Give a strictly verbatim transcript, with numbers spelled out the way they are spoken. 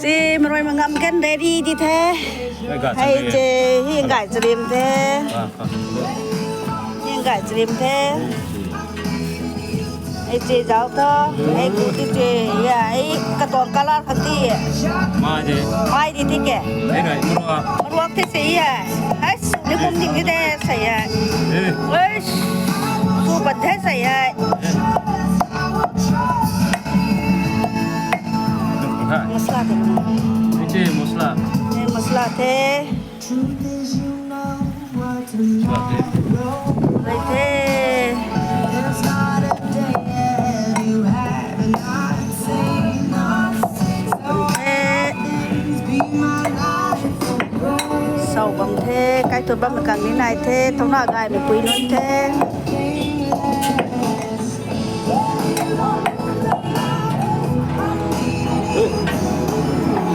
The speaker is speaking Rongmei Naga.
Ci marui mangam kan ready di the. Hei ce, hi gay charim the. Hi gay charim the. Hei ce zau tho. Hei ku ti ce. Ya, hei katuang color khat ti. Mai di ti ke. Maruak the se ya. Hei su ni kum ding di de se ya. Hei su pat the se ya. Masala the. Masala the. Masala the. Masala the. Sau bam the, kai tu bam kan ni nai the, thangna gaymei pui nunc the.